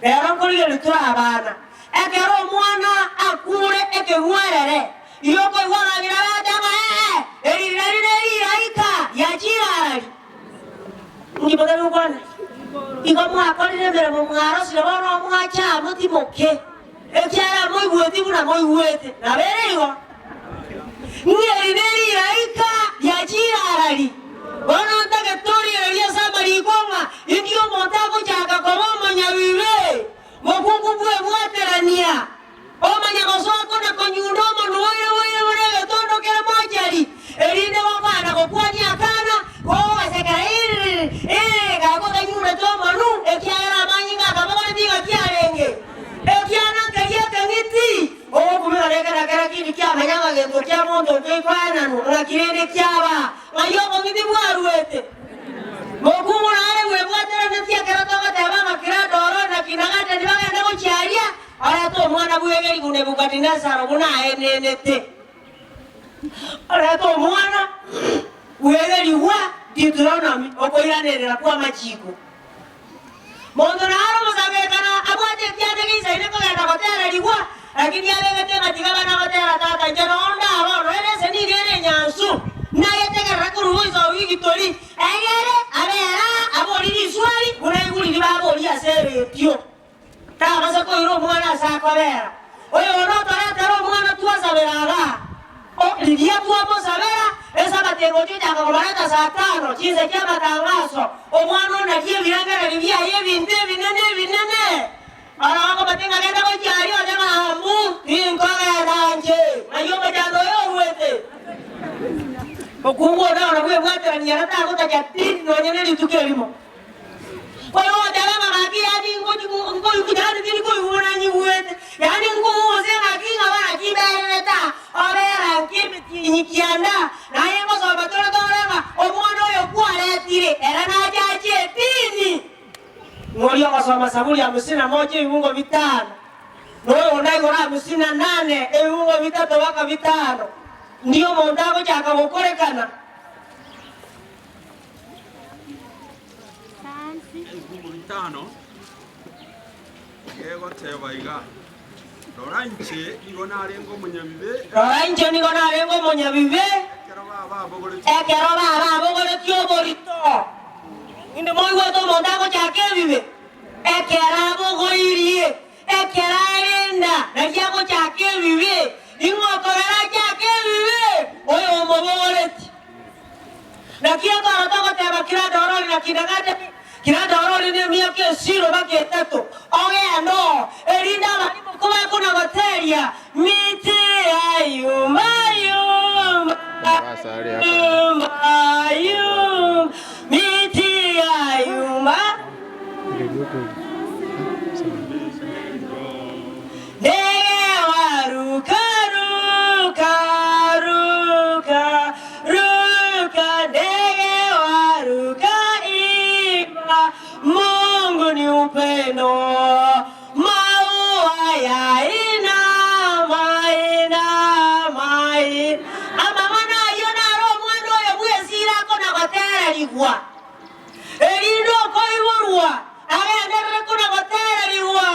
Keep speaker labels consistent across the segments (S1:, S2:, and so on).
S1: Rero nkorigereria tore abana. Ekero omwana akure ekeng'werere, igo okoigwa abang'ina bagoteba ng'a ee, eri rirari neriraika riachire arari. Inki motari gokwana? Igo mwakorire emeremo mwarosire bono mwacha amo timoke, ekiagera moigweti buna moigwete. Nabo ere igo. Ng'a eri neriraika riachire arari. Bono ntagete torigererie ase amariko ng'a indi omonto agochaka koba omonyabibe. Mokungu bwebwaterania, omanye gosoa kona konyunda omonwa oye boire buna egetondo kere mochari, erinde gokwana gokwania akana, kogosekera irr, irr, gakwo kanyundete omonu, ekiagera amanyinga akabogoretie engaki arenge. Ekiana nkeria ekeng'iti, ogokumeka nekera kera kindi kiamanya ng'a gento kia monto nkeikoenanwa, ng'aki rende kiaba, ng'ai obong'iti bwaruete. Mokungu nare bwebwateranetie ekero togoteba ng'a Kiradoro na Kinagateni bagende gochia aria, orete omwana bw'egerigu Nebukadinesaro buna aenenete. Orete omwana bw'egerigwa Deuteronomi, okoiranerera kw'amachiko. Monto nare omosangererekano abwate ekianda geisaine kogenda gotererigwa, lakini abegete ng'a tiga bana gotera tata inche noo ndabe ono ere ense nigo ere enyansu, nayetegerera korwa boiso bw'egitori, egere abere aa abori riswari buna aigwe riria baboria ase eretio. Tabasa koira omwana ase akobera. Oyo bono otoretere omwana twasabera aba. O, riria twamosabera, Esabato egocha ochaka kobareta saa tano, chinsa chi'amatangaso, omwana onarie ebirengererio biaye ebinto ebinene ebinene. Oro okobatia ng'a genda gochia aria ote ng'a mbu, tinkogenda inche. Ng'ai omochando oyo oruete? Mokungu one oro bwebwaterania ere tagotacha pi nonya ne rituko erimo. Boigo goteba ng'a gaki yaani ngochi nkoigwa yaani tindi koigwa buna nyigwete, yaani nkong'use ng'aki ng'a naki mbererete aa, obera nki emetienyi kianda, naye ngosoma tore tore ng'a omwana oyo kwaretire ere nache achie etini. Ng'oria ogosoma Saburi hamsini na moja ebibungo bitano, na oyonde igoro hamsini na nane ebibungo bitato baka bitano, ndio omonto agochaka gokorekana.
S2: Ebifungu bitano gegoteba iga, Rora inche nigo narenge omonyabibe.
S1: Rora inche nigo narenge omonyabibe.
S2: Ekero baba abogoretie.
S1: Ekero baba abogoretie oborito. Inde moigwete omonto agochaka ebibe? Ekero abogoirie, ekero arenda, nario agochaka ebibe. Ning'o okogera achake ebibe? Oyo omobogoretie. Naki ekero togoteba Kiradorori na Kinagatemi, Kiradorori nemiaka esiro baka etato, ogende oo, erinde abarimo kobakuna goteria, Miti ayuma yuma, yuma yuma, miti ayuma. Ndege waruka ruka ruka ruka ndege waruka imba Mungu ni upendo maua yainama inama Amang'ana ayio naro omwana oyo bw'esira akona gotererigwa. Erinde okoiborwa agenderere kona-gotererigwa.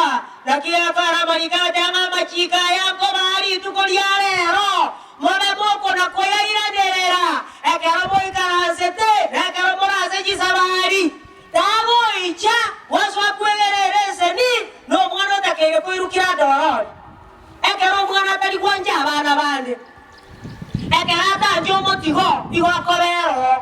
S1: Naki akare amariko ate ng'a amachiko aya nkobaa rituko ria rero, mobe mokona-koyairanerera ekero moikaransete na ekero more ase chisabari. Tagoicha gosoa kwegerera eseni nomwana otakeire koirukera ande orori. Ekero omwana atari gwancha abana bande, ekero atanche omotigo, igo akobera oo.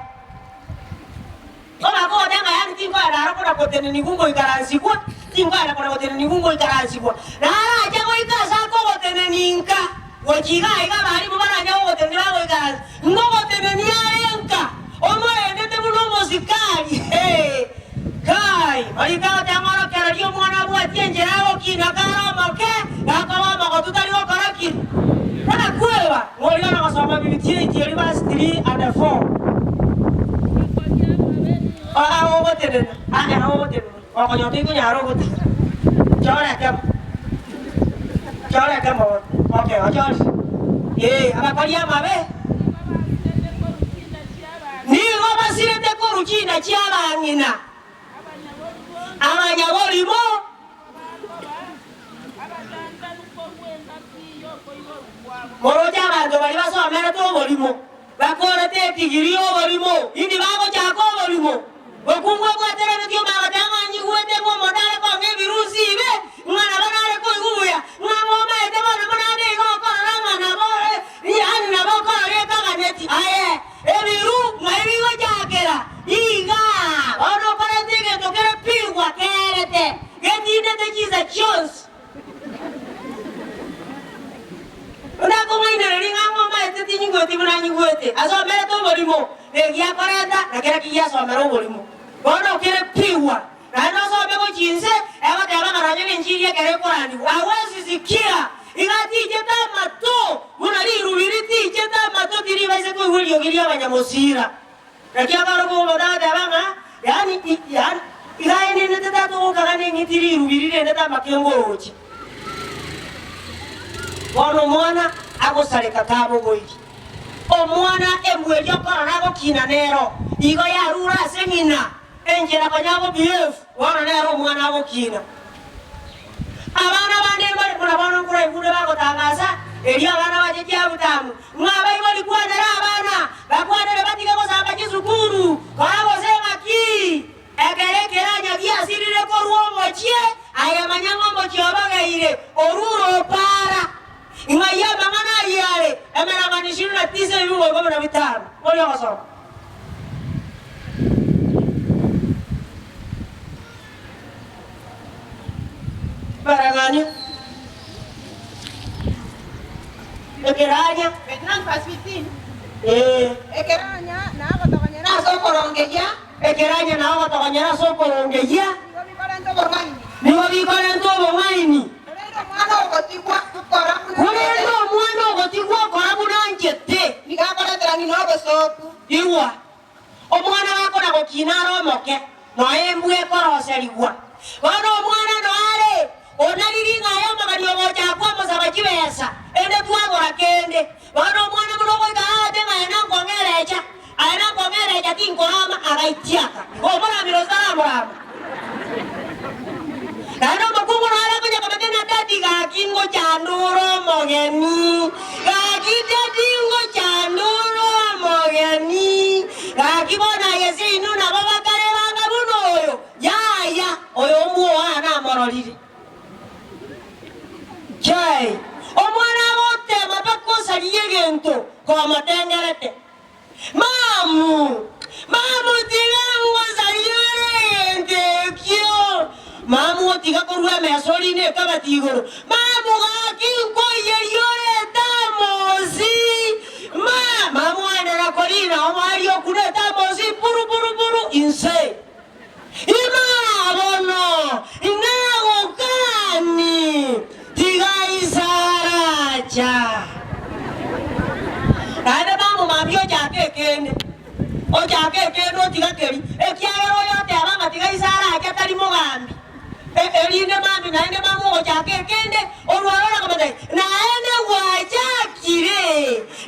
S1: Obakogote ng'a yaani tinkoenda aro kona gotenenigwa ngoikaransigwa, tinkoenda kona gotenenigwa ngoikaransigwa. Narache goika ase akogotenenia nka, gochia iga aiga abarimu baranye gogotenenia bagoikaransa, ngogotenenia are nka, omorendete buna omosikari, hee. Kai, mariko agoteba ng'a orokererie omwana abwatie enchera agokina kare omoke, gakoba omogotu tari gokora ki? Tarakweba, ng'a oria ore gosoma Bibitia echi eria verse 3 and 4. Aa ogotenena, aa ogotenena, gokonyora toikonyara ogotiga. Chora ekemo, chora ekemo bono. Okay, ochorire. Ee, abakori amabe. Nigo basirete korwa chinda chi'abang'ina, abanyaborimo. Moroche abanto baria basomerete oborimo, bakorete etigiri y'oborimo, indi bagochaka oborimo. Mokungu obwatereretie omagati ang'o anyigwete ng'a omonto are kong'a ebirusi ibe, ng'a nabo nare koigwa buya, ng'a ng'omaete bono buna ande iga okorora ng'a nabo ore, yaani nabo okorora ekaganeti. Aye, ebiru ng'ai bigochakera? Igaa bono okorenta egento kere pigwa kerete, getindete chinsa chionsi. Onde akong'ainereria ng'a ng'omaete tinyigweti buna anyigwete, asomerete oborimo, na egiakorenta, na kera ki giasomera oborimo. Bono okere pigwa, naende osome gochia inse, egoteba ng'a nonye nenchiri ekero ekorandigwa, hawezi sikia, iga tichete amato, buna rirubi ritichete amato tiribaise koigwa eriogi ri'abanyamosira. Naki abarabwo omonto agateba ng'a, Yaani, yaani, iga aenenete tata ogokaga neng'iti rirubi rirendete amakengo oroche. Bono omwana agosareka tabogoiri. Omwana embwa eria okorora agokina nero, igo yarure ase ng'ina, enchera konya agobehave, bono nero omwana agokina. Abana bande mbare buna bono nkoraigure bagotangasa, erio abana bache chiabutamu, ng'a abaibori kwanera abana, bakwanere batige gosamba chisukuru, kora gose ng'aki, ekero ekeranya giasirire korwa omochie, aye manya ng'a omochie obogeire, orure opaara. Ing'ai amang'ana ayio are, emereng'anio ishirini na tisa ebibugo ikomi na bitano. Oria ogosoma. Emereng'anio, ekeranya,
S3: 29 verse 15.
S1: ee.
S3: Ekeranya na ogotogonyera ase okorongeyia.
S1: Ekeranya na ogotogonyera ase okorongeyia.
S3: Nigo bikorenta obong'aini.
S1: Nigo bikorenta obong'aini.
S3: Korende omwana ogotigwa okora buna
S1: Korende
S3: anchete.
S1: omwana ogotigwa okora buna anchete.
S3: Nigo akoretera ng'ina obosooku.
S1: Igwa, omwana gakona gokina are omoke, noe embwa ekoroserigwa. Bono omwana noe are onariri ng'a aye omogeni ogocha kwamosaba chibesa, ende twagora kende. Bono omwana buna ogoika aate ng'a aye nankong'erecha, aye nankong'erecha tinkorama, agaitiaka. Igo omoramire gose taramorama? Naende omokungu nare akonya komanya ng'a tati gaki ngochandure omogeni, gaki tati ngochandure omogeni, gaki bono aye seino nabo bakare banga buna oyo, yaya, oyo omwoa namororire. Chai, omwana agotema mpaka osaria egento komotengerete. Mamu, mamu tiga ngosarie ore egento ekio. Mamu otiga korwa emesa orine ekabati igoro. Mamu gaki nkoiyerie ore etamosi. Ma, mamu aenderera korina omoerio okure etamosi buru buru buru inse. Imaa bono inagokani, tiga isaracha. Naende bamomambia ochake ekende, ochake ekende otiga keria, ekiagera oyo oteba ng'a tiga isaracha tari mogambi. Erinde mambia naende mama ogochaka ekende, orware orakomotebia, Naende gwachakire,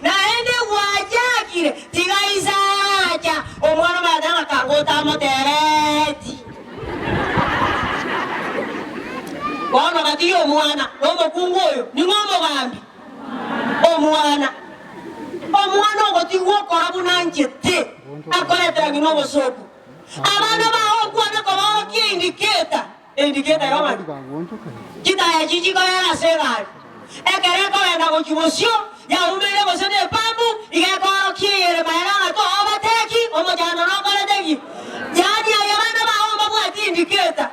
S1: naende gwachakire, tiga ise aracha. Omwana omanyete ng'a kanga otamotebeeti. Bono gati y'omwana na omokungu oyo, ning'o omogambi? Omwana. Omwana ogotigwa okora buna anchete, akoretera ng'ina obosooku. Abana bao okwane kobaorokia eindiketa, eindiketa y'omanye, chitaya echi chikoera ase egari, ekero ekogenda gochia bosio, yaumeire gose nepambu, iga ekoorokia eyere magega ng'a toobateki, omochando nokorete ki? Yaani aye abana bao mbabwati eindiketa.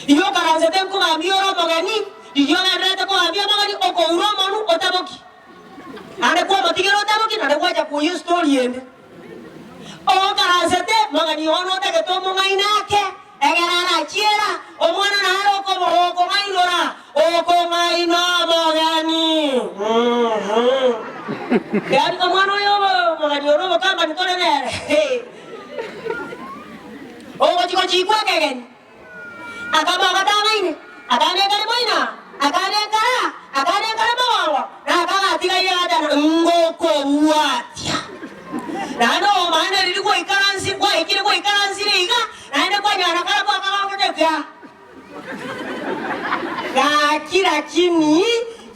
S1: Riria okaransete nkogambia ore omogeni, riria ogendererete kogambia omogeni, okoura omonu otaboki. Naende kwamotigera otaboki, naende gwacha koyia estori ende. Ogokaransete mogeni oo notagete omong'aini ake, egere arachiera, omwana nare okong'ainora, okong'aina omogeni. Yaani omwana oyo omogeni ore omokambani tore nere. Ogochia gochikwa ekegeni. Akamoga tang'aini, akanekare moina, akanekara, akanekare mogongo, na akagatigaire gatana ngokobwatia. Naende omaene riria gwaikaransi gwaikire gwaikaransire iga, naende kwanyora karabwo akagongete kia. Gaki lakini.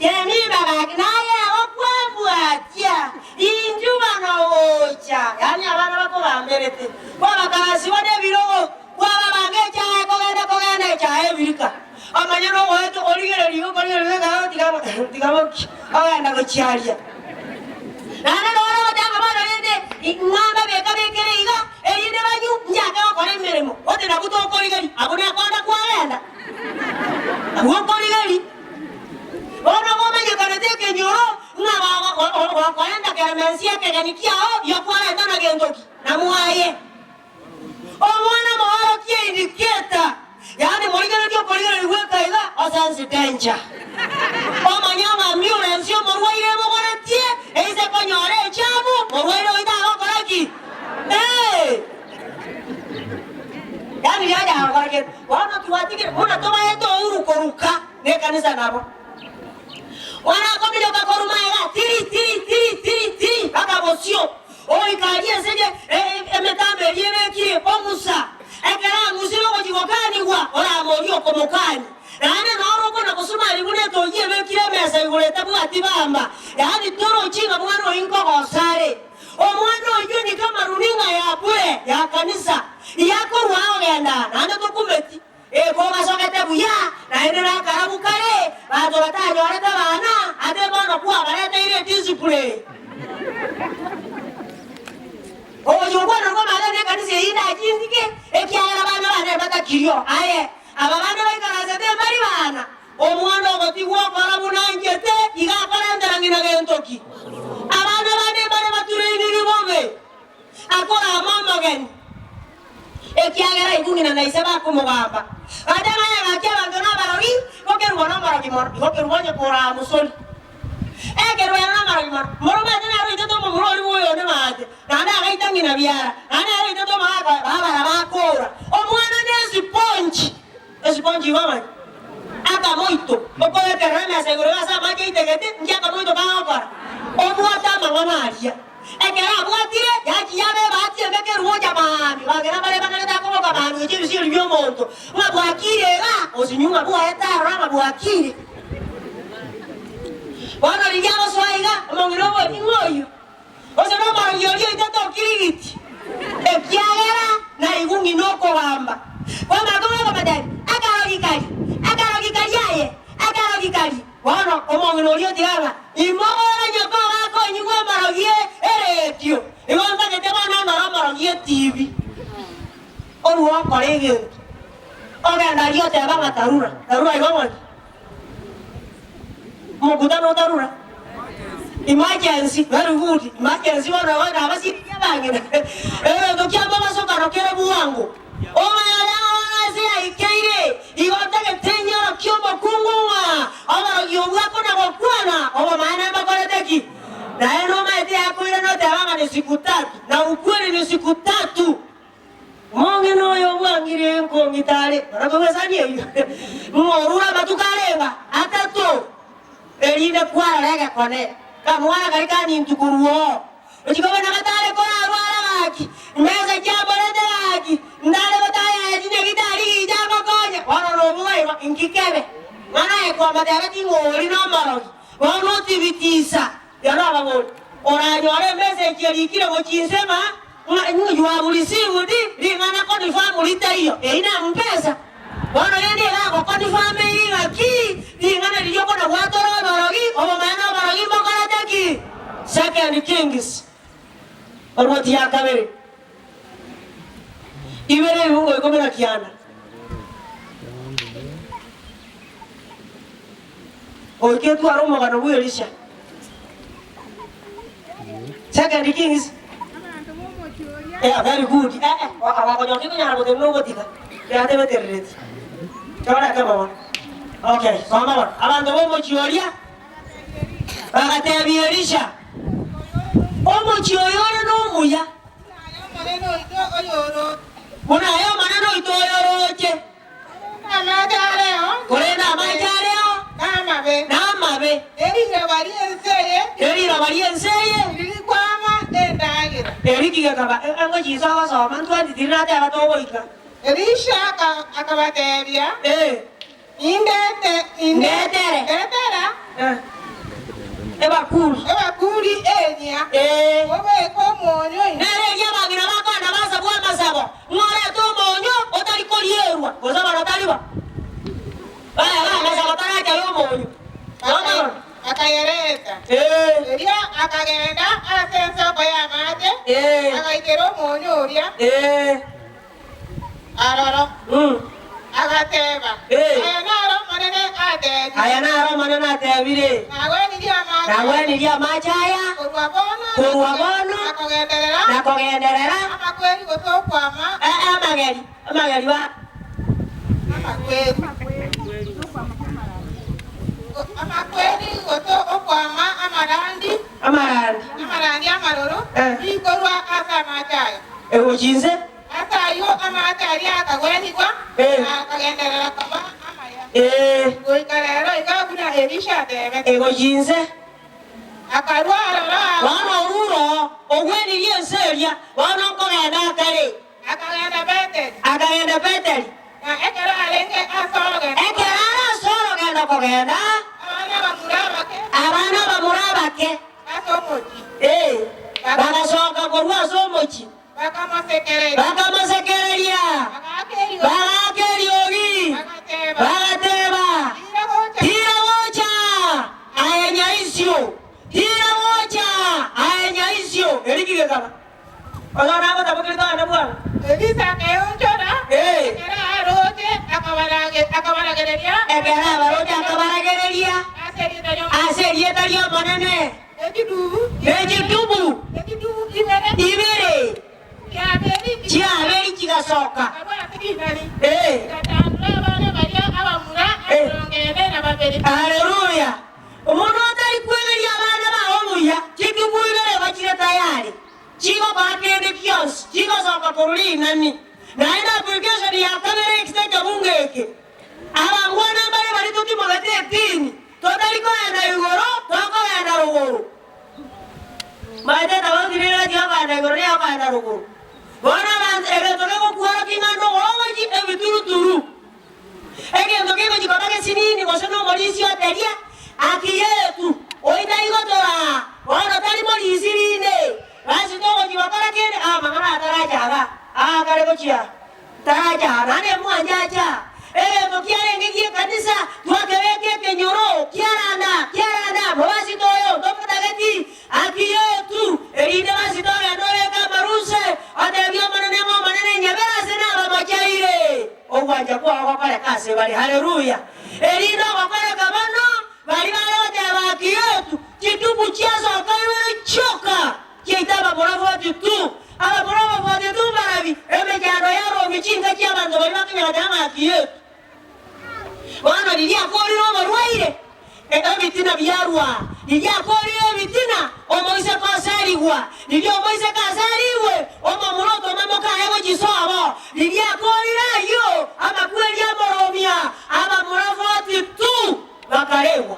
S1: Jemima gaki naye okwambwatia inchuo bono gocha, yaani abana bakobamberete, kwabakarasibwa nebirogo, kwababanga echae kogenda kogenda echae ebirika. Omanye nogoeta origereria okorigereria ekero tiga tiga boki ogenda gochiaria. Naende noro ogoteba bono rende ng'a mbabeka bekere iga, erinde banywe nchake gokora emeremo, ote nabwo tokorigeria, abwo nakonda kwagenda. Abwo okorigeria. Bono bomanyekanete ekenyoro ng'a gokoenda keremensi ekegeni kiao giokwareta na gento ki? Na mwaye. Omwana moorokie indicator, yaani morigererie okorigereria gweka iga osense danger. Omanye ng'a ambulance omorwaire ebogoretie eise konyora echabu, morwaire oito agokora ki? Ee. Yaani riacha gokora kende. Bono twatigire buna tobaete ouru koruka. Nekanisa nabo. Bono akominyoka korwa magega, tiri, tiri, tiri, tiri, tiri, mpaka bosio. Ogoika aria ense ye emetambo eria ebekire omusa. Ekero ang'usire ogochia gokanigwa, oramorie okomokania. Naende noro okona gosumari buna etogi ebekire emesa igoro etabwati bamba, yaani torochi ng'a mwana oyio nkogosa are. Omwana oyio ni kama runinga ya bure ya kanisa, iyakorwa agogenda naende tokumeti. Ekogasogete buya, naende nakarabu kare, banto batanyorete abana, ate bono kwabareteire ediscipline. Ogochia gokwana kw'amang'ana n'ekanisa eyio inachintike, ekiagera abana bane mbatakirio. Aye, aba bande baikaransete mbari bana, omwana ogotigwa okora buna anchete, iga akorentera ng'ina gento ki? Abana bande mbare batureniri bobe, akorama omogeni. Ekiagera intwe ng'ina na ise bakomogamba, bateba, Aye gaki abanto nabarogi, gokerugwa nomorogi mono, igo kerugwa onye koraa mosori. Ekerugwa ere nomorogi mono, moromete naro oitete omomura oria bw'oyonde maate, naende agaita ng'ina biara, naende ere oitete omogaka oye, babara bakoora. Omwana nesiponji, esiponji igo omanye? Akamoito, okobekerera emesa igoro ase amache aitegete, inki akamoito kagokora? Obwate amang'ana aria. Ekero abwatire, yachia yaba ebahati embe keruocha maambia, bagera mbare banarete akoboka maambia gochia ebisieri bi'omonto, ng'a bwakire iga, osinyu ng'a bwaete aroro ng'a bwakire. Bono riria agosoa iga, omong'ina oboria, Ing'o oyio? Gose nomorogi oria oitete okirigiti? Ekiagera naigwa ng'ina okogamba. Kwamanya kobagobatebia, Akarogi karia, akarogi karia aye, akarogi karia. Bono omong'ina oria otiga ng'a imogore nyoko gakonyigwa omorogi eretio, igo ntagete bono ndore omorogi etibi. Orue okore egento, ogenda aria oteba ng'a tarura, tarura igo ng'aki? Omokutano otarura? Emergency, very good, emergency bono igo nabasiririe abang'ina egento kia mobasokano kere bwango. Omoyore oo ase yaikeire, igo ntagete nyorokie omokungu ng'a oborogi obwo akona gokwana, obomaene mbakorete ki? Naende omaete yakoirana oteba ng'a ni siku tatu, na ukweli ni siku tatu. Omong'ina oyo obwangire nkong'ita are, mana kobwesani eyio, ng'a orure amatuko arenga atato, erinde kwarora egekone kamwana karia kanintu korwa oo. Ochia kobona gatare korarwara gaki, imbesa chiamborete gaki, ntare gotayaya chinyagitari gicha agokonya, bono nobogoirwa, inki kebe? Ng'a naye kwamotebeti ng'a ori nomorogi, bono otibitisa. Yoro ababori, Oranyore emessage erikire gochia inse ng'a ng'a you have received ring'ana confirm ritaiyo, eyio ne mpesa. Bono rende iga agoconfirm eyio ng'a ki ring'ana riria okona gwatora oborogi, obomaene oborogi mbokorete ki? Second Kings, orwoti ya kabere, ibere ebibungo ikomi na kianda. Goika etware omogano bw'Elisha. Second Kings. Yeah, very good. Eh, eh, wakonyora tikonyara gotenena ogotiga. Yatebeterereti. Chora ekemo bono. Okay, soma bono. Abanto b'omochie oria bagatebia Elisha, omochie oyo ore nomuya, buna aye Omonene oito oyoroche.
S3: Korende amache areo.
S1: Korende amache areo.
S3: Namabe.
S1: Namabe.
S3: Ne riroba ri'ense eye.
S1: Ne riroba ri'ense eye.
S3: Tirikwama endagera.
S1: Eriki gekaba, Engo chinsa ogosoma ntwenti tiri nateba togoika.
S3: Elisha akabatebia,
S1: Ee.
S3: Indete,
S1: Ndetere.
S3: Ndetera.
S1: Ebakuri.
S3: Ebakuri enyia.
S1: Ee.
S3: Obeke omonyo ime.
S1: Nere eria abang'ina bakoenda basabwe amasabo, ng'a orete omonyo otari korierwa, gose bono tari bo? Baye amasabo taracha y'omonyo. Bono.
S3: Akayereta.
S1: Ee.
S3: Erio akagenda ase ensoko y'amache,
S1: Ee.
S3: agaitera omonyo oria
S1: Ee.
S3: aroro, agateba,
S1: Ee.
S3: Aya naro Omonene atebire.
S1: Aya naro Omonene atebire.
S3: Nagwenirie amache aya.
S1: Nagwenirie amache aya.
S3: Korwa bono.
S1: Korwa bono.
S3: Na kogenderera.
S1: Na kogenderera.
S3: Amakweri gose okwama.
S1: Amageri, amageri ba.
S3: Amakweri. Amakweri gose okwama amarandi.
S1: Amarandi.
S3: Amarandi amaroro.
S1: Eh.
S3: Bikorwa ase amache aya.
S1: Egochia inse.
S3: Ase ayio amache aria akagwenigwa,
S1: Eh.
S3: na akagenderera koba amaya.
S1: Ee.
S3: Goika rero iga buna Elisha atebete.
S1: Egochia inse.
S3: Akarua aroro agwo.
S1: Bono orure oo, ogwenirie ense eria, bono nkogenda akare.
S3: Akagenda Beteli.
S1: Akagenda Beteli.
S3: Na ekero arenge ase orogendo.
S1: Ekero are ase orogendo kogenda.
S3: Abana abamura abake.
S1: Abana abamura abake.
S3: Ase omochie.
S1: Ee, bagasoka korwa ase omochie.
S3: Bakamosekereria.
S1: Bakamosekereria.
S3: Bagaaka eriogi.
S1: Bagaaka eriogi.
S3: Bagateba.
S1: Bagateba.
S3: Tira gocha.
S1: Tira gocha, aye nyaisio! Tira gocha, aye nyaisio! Eri ki gekaba? Onye nagotabokerete abana bwango.
S3: Elisa akeonchora,
S1: Ee.
S3: ekero aroche, akabaragereria.
S1: Ekero abaroche akabaragereria.
S3: Ase erieta ri'Omonene.
S1: Ase erieta ri'Omonene.
S3: Nechidubu.
S1: Nechidubu.
S3: Nechidubu ibere.
S1: Ibere.
S3: Chiaberi.
S1: Chiaberi chigasoka.
S3: Chikarua ase rinani.
S1: Ee.
S3: Chigatandora abana baria abamura
S1: Eh.
S3: 42.
S1: Haleluya! Omonto otari kwegeria abana bao buya, chidubu ibere bachire tayari, chigokora kende gionsi, chigosoka korwa rinani. Naende application ya kabere ekise ekebungo eke. Abangwana mbare baria totimogete etini, totari kogenda igoro, tokogenda rogoro. Maete tofauti nere gati y'okogenda igoro na ey'okogenda rogoro. Bono abanto, egento kegokworokia ng'a nogorogochi ebituruturu. Egento kegochi koba gesinini gose nomorisia oteria, Haki yetu, oyio tari gotoraa, bono tari morisia rinde. Basi togochi gokora kende, amang'ana ataracha iga, aa kare gochia. Taracha aa, naende mwanchacha. Egento kiarenge gi'ekanisa, twakebeka ekenyoro, kiaranda, kiaranda, mobasito oyo ntomotageti, haki yetu, erinde basito ogende obeke amaruse, otebie Omonene ng'a Omonene nyabere ase nabamocheire. Ogwancha kwao gokoreka ase bare. Haleluya! Erinde ogokoreka bono, baria bare goteba haki yetu, chitubu chiasoka ibere chioka. Chiaito abamura 42, abamura aba 42 mbarabi emechando yaromia chinka chi'abanto baria bakonyara goteba ng'a haki yetu. Bono riria akoorire oborwaire, ebitina biarwa, riria akoorire ebitina, omoiseke oserigwa, riria omoiseke aserigwe, omomura otoma mokaye gochia sobo, riria akoorire ayio, amakweri amoromia, abamura 42 bakaregwa.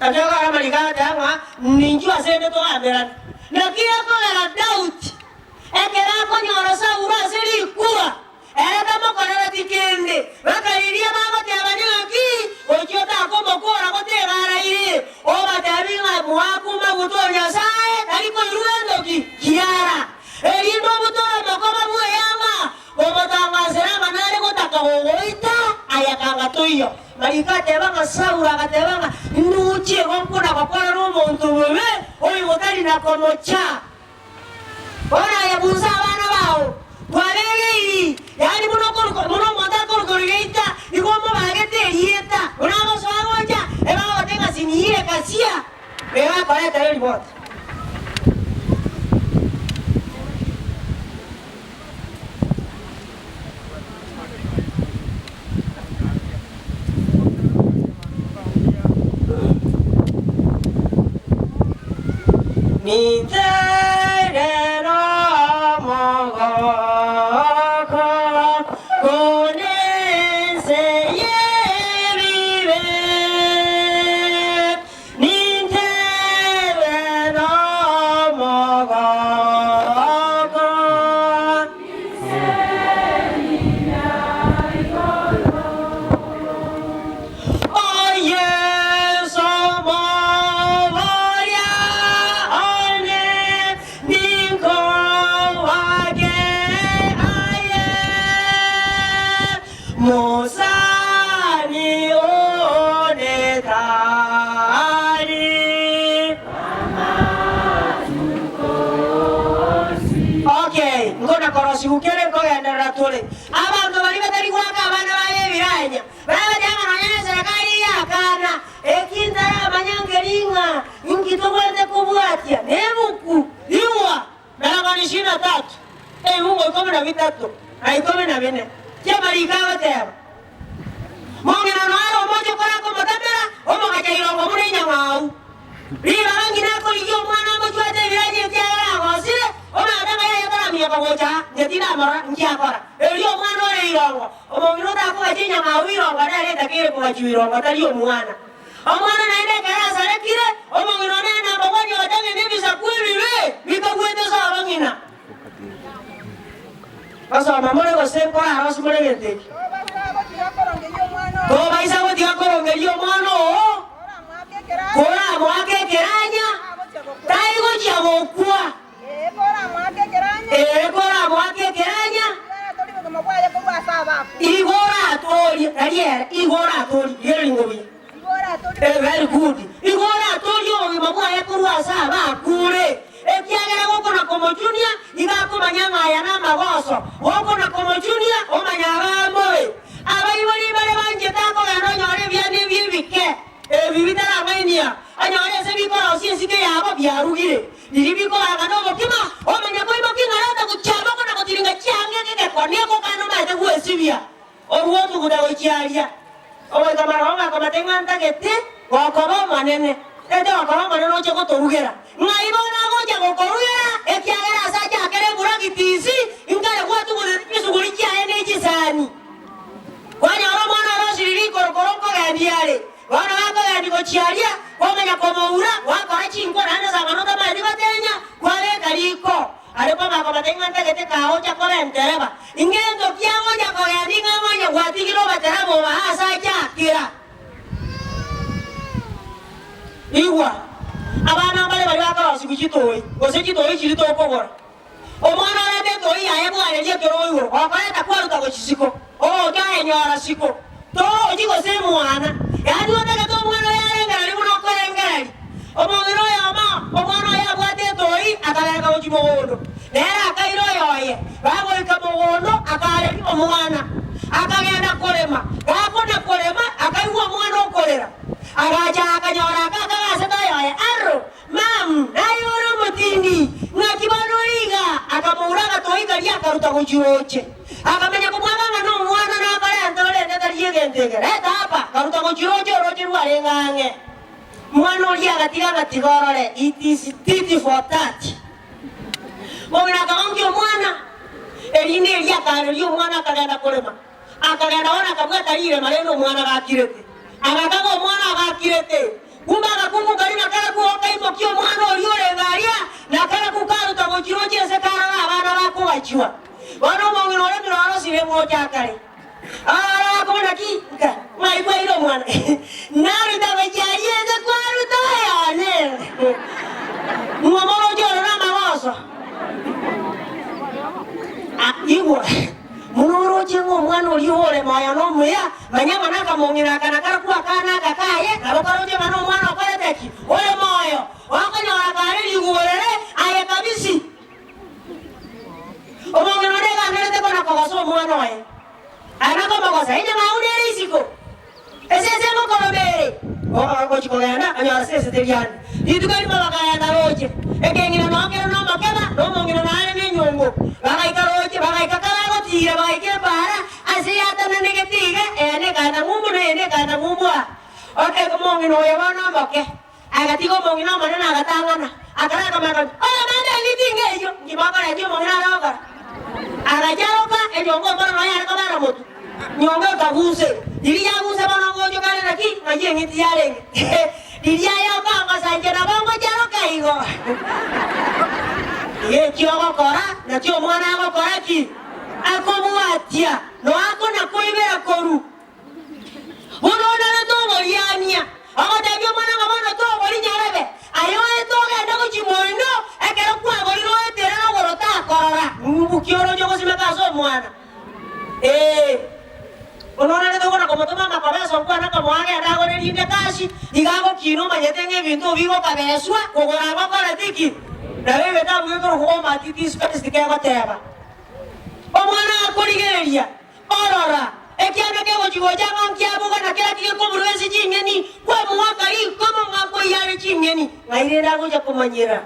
S1: Naki akore amariko agateba ng'a ninchwo ase 'nde togamberane. Naki ekogera Daudi, ekero akonyora Saulo ase rikura, ere tamokorereti kende, bakariria bagotebania ng'aki, Gochia otakomokora gotegarairi, obatebi ng'a moakwe amaguta o Nyasae tari koirwa entoki kiara, erinde obutore omokoba bw'eama, komotangasera ng'a nare gotaka gogoita, aye kanga toiyo. Mariko ateba ng'a Saulo agateba ng'a, Ninduchie igo nkona gokorera omonto bobe, oyo gotari na komocha. Bono aye bunsa abana bao, kwabegeiri, yaani buna okoruko buna omonto akoruka geita, igo omobagete erieta, buna agosoa gocha, ebagoteba ng'a siniire kasia, egakoretera eriboti. Nintere nomogoko kone ense y'ebibe, Nintere nomogoko. O Yeso Nkorosigwa kere nkogenderera tore. Abanto baria batari goaka abana baye ebiranya, bagoteeba ng'a nonya neserekari eyakana, eki ntaramanya nkeri ng'a inki tobwenerete kobwatia nebuku. Igwa! Merang'ani ishirini na tatu, ebiungo ikomi na bitato, na ikomi na bine, chi'amariiko agoteba, Mong'ina noare omochie korakomotamera, omogacha irongo buna enyang'au. Ribaga ng'ina akorigia omwana amochwate ebiranya ekiagera agosire, omanyete ng'a yaya taraminyoka gocha aa, inche tindamorora, inki akora? Erio omwana ore irongo, omong'ina otakogacha enyang'au irongo nere etakeire kogachwa irongo, tari omwana. Omwana naende ekero asarekire, omong'ina one namogwanie gotebia nebisaku ebibe bikagwete ase abang'ina. Basoma more gose nkorarose more egento eke. Tobaisa gotiga korongeria omwana oo, koramoake ekeranya, tai gochia gokwa. Ee, koramoake ekeranya, igo oratoorie, tari ere, igo oratoorie, rigereria ingo buya. Eh, very good. Igo oratoorie obogima bwaye korwa ase abakure, ekiagera gokona komochunia, igo akomanya ng'a aya namagoso, gokona komochunia, omanya abamobe. Abaibori bare banchete akogenda onyore ebianda ebi ebike, ebi bitarang'ainia, anyore ase bikorosia esike yabo biarugire. Riria bikobaga nobokima, omanye koimokia ing'arete gochia amako na gotiringa chianga egekone egokana omanyete gwesibia. Orue otuguta gochia aria, ogoika marogo akomate ng'a ntagete gokoba omonene. Ntagete gokoba omonene oche gotorugera. Ng'ai bono agocha gokorugera, ekiagera ase achakere eburagitisi, inkare gwatugutete chisuguri chiaye ne chisani. Kwanyora omwana orosirie rikorokoro nkogendia are. Bono gakogendia gochia aria, kwamanya komoura, gwakora chinkwa naende sang'ana otamanyeti gotenya, kwabeka riko. Aria kwamanya ng'a ntagete kagocha koba entereba. Ingento ki agocha kogenda ing'a ng'onye gwatigire obotereba obo aase achakera? Igwa, abana mbare baria bakorosigwa chitoi, gose chitoi chiria tokogora. Omwana orete etoi yaye bwareria ekerogo igoro, gokoreta kwaruta gochia isiko, ogocha oyenyora siko, torochi gose emwana. Yaani otagete omwana oyo arengererie buna okorengereria. Omong'ina oyomo, omwana oye abwate etoi, akabereka gochia mogondo. Nere akaira oyoye, bagoika mogondo, akaareria omwana, akagenda korema. Gakona korema, akaigwa omwana okorera. Agacha akanyora aka akagasete oyoye, Arro, mam, naye ore omotindi, ng'aki bono ore iga? Akamoura agatoi karia akaruta gochia roche. Akamanya komwaba ng'a nomwana nakorente orende tari egento eke. Reta apa, karuta gochia roche oroche rwarenge ang'e. Mwana oria agatiga ng'a tiga orore, it is tit for tat. Mong'ina akagonkia omwana, erinde erio akaareria omwana akagenda korema. Akagenda bono akabwata rirema rende omwana gakirete. Agakaga omwana agakirete. Kumbe agakungu karia na karakwo okaimokia omwana oria orenge aria, na karakwo karuta gochia roche ense karora abana bakogachwa. Bono omong'ina oremire orosire gocha kare. Arora akobora naki nka ng'ai kwaire omwana? Naruta gochia aria ense kwaruta oyone. Ng'o moroche oro namagoso? Ah, igwa, buna oroche ng'a omwana oria ore moyo nomuya, manya ng'a nakamong'ina aka na karakwo akana aka kaye, nabo karoche ng'a nomwana okorete ki? Ore moyo. Okonyora kare rigugorere aye kabisi. Omong'ina onde iga anerete kona kogosa omwana oye, aye nakomogosa, enyamau nere isiko, esese emokoroma ere. Ogochia kogenda, onyora sese teri ande. Rituko erimo bakagenda roche, ekeng'ina noo kere nomokeba, na omong'ina nare nenyongo. Bagaika roche, bagaika kabagotiira, bagaika epaara, ase yatananegete iga, eyende ekaenda ng'umbu na eyende ekaenda ng'umbu aa. Omong'ina oyo bono omoke. Agatiga omong'ina omonene agatang'ana, akaraka akamanya, Oyo naende eng'iti ng'eyio, inki mokoretia omong'ina are gokora? Agacharoka enyongo omoro noyo are kobera motwe, nyongo ekagusa. Riria yagusa bono ngochoka are naki, ng'ai eng'iti yarenge? Riria aye okongosa inche nabo ngocharoka igo. Iga eki ogokora, nakio omwana agokora ki? Akobwatia, noakona koibera korwa. Bono onare toboriania, ogotebia omwana ng'a bono tobori nyarebe, aye oete ogende gochia moino, ekero kwaborire oetere rogoro takorora, ng'ubuki oroche ogosimeka ase omwana. Ee. Bono onare tokona komotoma amakobesa okwane komoa agende agore rinde kashi, iga agokina omanyete ng'a ebinto bigokabeswa, kogora ngokoreti ki? Nabo egetabu gekorokwa Omatiti Spaced kegoteba. Gakorigereria, orora, ekianda kegochi-gocha ng'a nkiaboga na kera kigekoburwa ase ching'eni, kwamoaka rikomo ng'a nkoiyare ching'eni, ng'ai rende agocha komanyera?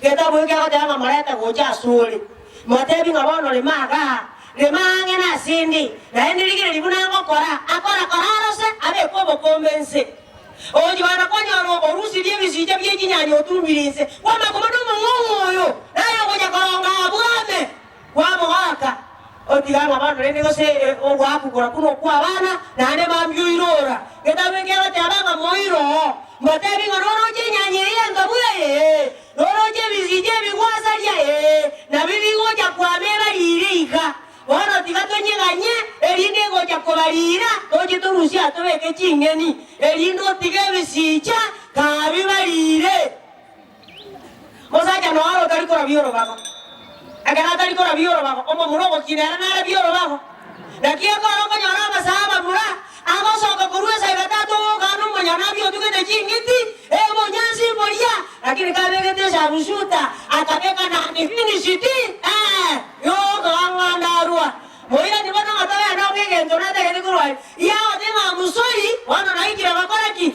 S1: Getabu eke agoteba ng'a morete gocha asore, motebi ng'a bono rema igaa, rema ang'e nase 'nde, naende rigereria buna ngokora, akorakora arose, abeke obokombe inse. Ogochia kogenda konyora orusirie ebisicha bie chinyanya otumbire inse, kwamanya komanya omong'ong'u oyo naye ogocha koronga abwame. Kwamogoaka, otiga ng'a bono rende gose ogoakugora buna okw'abana, naende mambia oirora. Getabu eke egoteba ng'a moiro oo, mbatebi ng'a noroche enyanya eye entobu eye, ee, noroche ebisicha ebigwasaria, ee, nabio bigocha kwama ebariire iga. Bono tiga tonyeganye, erinde egocha kobariira, toche torusie aa tobeke ching'eni, erinde otige ebisicha kabibariire. Omosacha noro otari korabia orobago. Ekero atari korabia orobago, omomura ogokina ere narabie orobago. Naki ekero okonyora abasae abamura agosoka korwa esaiga tata ogokana omonyanabi otugete ching'iti, ebonyansi boria, lakini kabegete esabushuta akabeka na finished, eh, yokoang'anda arua. Moirani bono ng'a togende ong'e egento natagete korwa aye. Yagoteba ng'a musori, bono naikire gokora ki?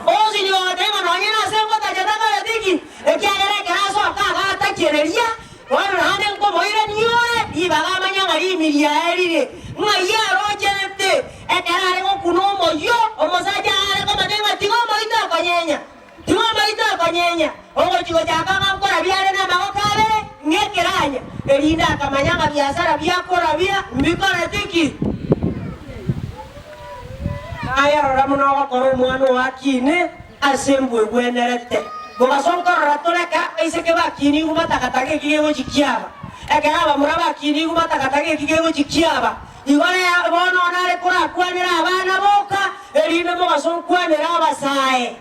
S1: Osinye ogoteba ng'a nonye nase ngotacha takoreti ki? Ekiagera ekero asoka agatachereria, bono naende nkomoirania ore, ribaga amanye ng'a riimi riaye rire ng'ai arocherete. Ekero are gokuna omoyio, omosacha are komotebia ng'a tiga omoito okonyenya. Tiga omoito okonyenya, ogochia gochaka ng'a nkorabia are namagoko abere ng'ekeranya, erinde akamanya ng'a biasara biakorabia mbikoreti ki. Naye rora buna ogokora omwana oo akine ase embwa egwenerete. Mobaso nkorora toreke abaiseke bakinigwe matakataka eki gegochia kiaba, ekero abamura bakinigwe matakataka eki gegochia kiaba. Igo rero bono nare korakwanere abana boka, erinde mobaso nkwanere abasae.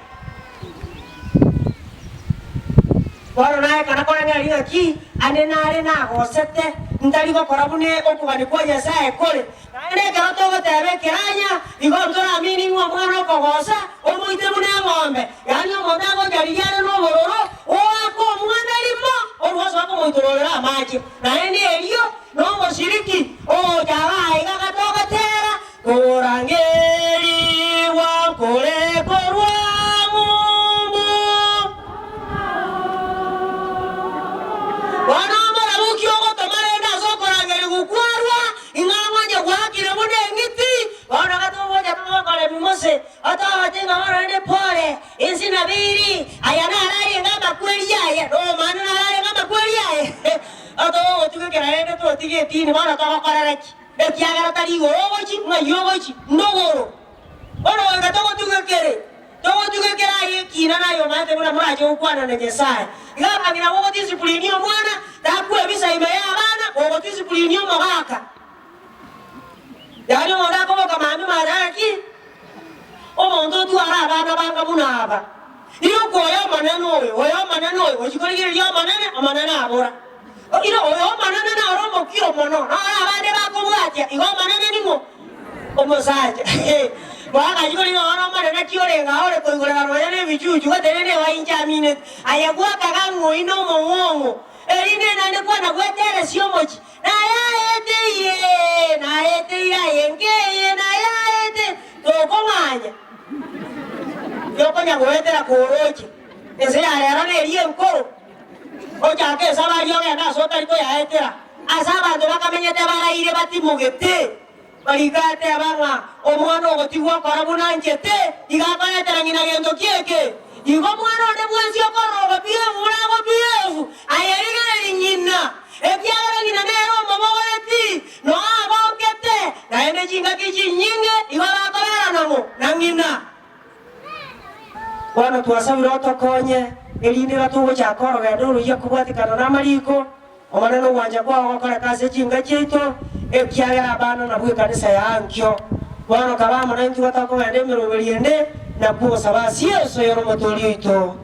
S1: Bono naye kana koreng'aria ng'aki ande nare nagosete, ntari gokora buna okogania kwa Nyasae kore. Naende ekero togoteba ekeranya, igo ntoramini ng'a omwana okogosa omoite buna eng'ombe, yaani omonto agocha riria are nobororo, oake omwana rimo, orwoso akomoitororera amache. Naende erio nomoshiriki ogocha iga aiga gatogotera, Korangerigwa nkore korwa ng'umbu. Bono omorabuki ogotoma rende ase okorangerigwa kwarwa, ing'a ng'onye gwakire buna eng'iti. Bono gatogocha togokora ebing'ose, otogote ng'a bono rende pole, inse nabiri, aya naro arenge amakweri aye, nomano naro arenge amakweri aye. Otogotigekera rende totige etini, bono togokorera ki? Ekiagera tari igoro ogochia, ng'ai ogochia? Ndogoro. Bono goika togotugekere, togotugekere aye ekina naye omanyete buna morache gokwana na Nyasae. Iga abang'ina gogodisiplinia omwana, takwebisa ime y'abana, gogodisiplinia omogaka. Yaani omonto akoboka mambia mara gaki, omonto otware abana banga buna aba. Ira oyo omonene oyo, oyo omonene oyo, gochia korigereria omonene, omonene abora. Ira oyo omonene naro omokiro mono, noro abande bakobwatia, igo omonene ning'o? Omosacha. Mwagachi korigia bono omonene ki orenge aa ore koigorera nonya na ebichuchu, gotenena ewa inche aminete. Aye gwakaga ng'o oino omong'ong'o, erinde naende kwana gweteresia omochie. Nayaete iyee, naete iraye nkeye, nayaete, tokong'anya. Tokonya goetera koroche. Ense ya rero neria enkoro. Ochake esabari ogende ase otari koyaetera, ase abanto bakamenyete baraire batimogete. Barika ateba ng'a omwana ogotigwa okora buna anchete, iga akoretera ng'ina gento ki eke. Igo mwana onde bwensi okorora ogobiyefu buna agobiyefu, aye rigereria ng'ina, ekiagera ng'ina nere omobogoreti, noa agokete, naende chingaki chinyinge igo bakobera nang'o na ng'ina. Bono twasabire otokonye, erinde iga togochaka orogendo oruya kobwatikana namariko, Omonene ogwancha kwao gokoreka ase chinka chiaito, ekiagera abana nabwo ekanisa ya ankio. Bono kaba amo naintwe gotokogenda emeroberio ende, nakwo ogosaba ase Yeso oyore Omotoori oito.